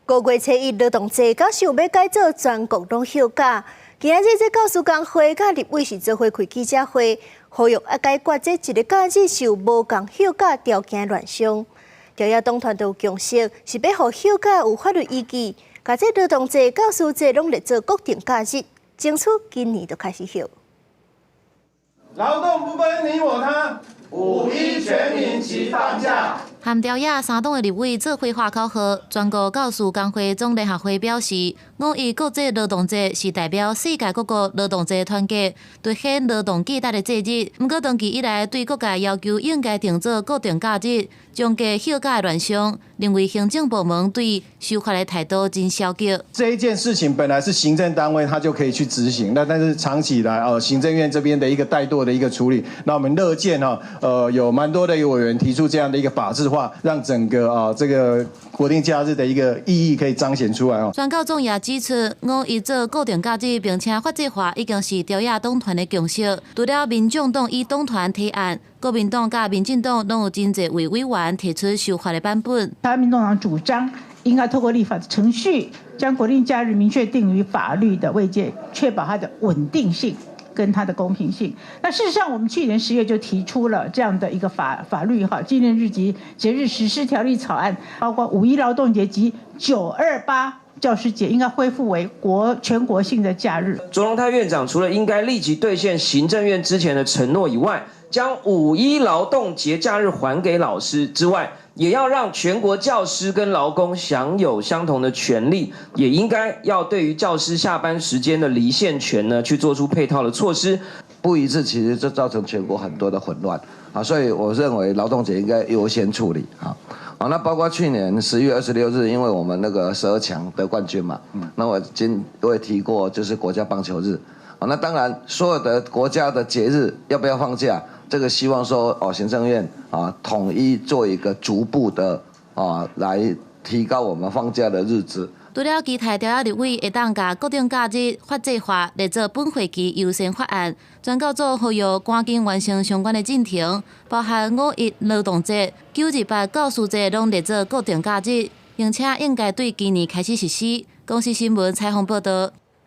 5月初1勞動節，敢想欲改做全國攏休假。今仔日這教師工會佮立委是做伙開記者會，呼籲愛解決這一个假日受無仝休假條件的亂象。朝野黨團都有共識，是欲予休假有法律依據，共這勞動節、教師節攏列做國定假日，爭取今年就開始休。勞動不分你我他，五一全民齊放假。和朝野三黨的立委做伙喊口號，全國教師工會總聯合會表示，五一國際勞動節是代表世界各國勞動者團結、凸顯勞動價值的節日。毋過長期以來對各界要求應該定做國定假日，增加休假的亂象，認為行政部門對修法的態度真消極。這一件事情本來是行政單位，他就可以去執行，那但是長期以來，行政院這邊的一個怠惰的一個處理，那我們樂見哈，有蠻多的委員提出這樣的一個法制化，讓整個啊這個國定假日的一個意義可以彰顯出來哦。全教總也指出，五一做國定假日，並且法制化，已經是朝野黨團的共識。除了民眾黨以黨團提案，國民黨佮民進黨攏有真濟位委員提出修法的版本。台灣民眾黨主張應該透過立法的程序，將國定假日明確定於法律的位階，確保它的穩定性跟它的公平性。那事實上，我們去年10月就提出了這樣的一個法律哈，紀念日及節日實施條例草案，包括五一勞動節及9·28教師節應該恢復為全國性的假日。卓榮泰院長除了應該立即兌現行政院之前的承諾以外，將五一勞動節假日還給老師之外，也要讓全國教師跟勞工享有相同的權利，也應該要對於教師下班時間的離線權呢，去做出配套的措施。不一致其實就造成全國很多的混亂啊，所以我認為勞動節應該優先處理啊。啊，那包括去年11月26日，因為我們那個12強得冠軍嘛，那我也提過，就是國家棒球日。啊，那當然所有的國家的節日要不要放假？這個希望說哦，行政院啊統一做一個逐步的啊，來提高我們放假的日子。除了期待朝野立委會當共國定假日法制化列做本會期優先法案，全教總呼籲趕緊完成相關的進程，包含五一勞動節、9·28教師節攏列做國定假日，並且應該對今年開始實施。公視新聞採訪報導。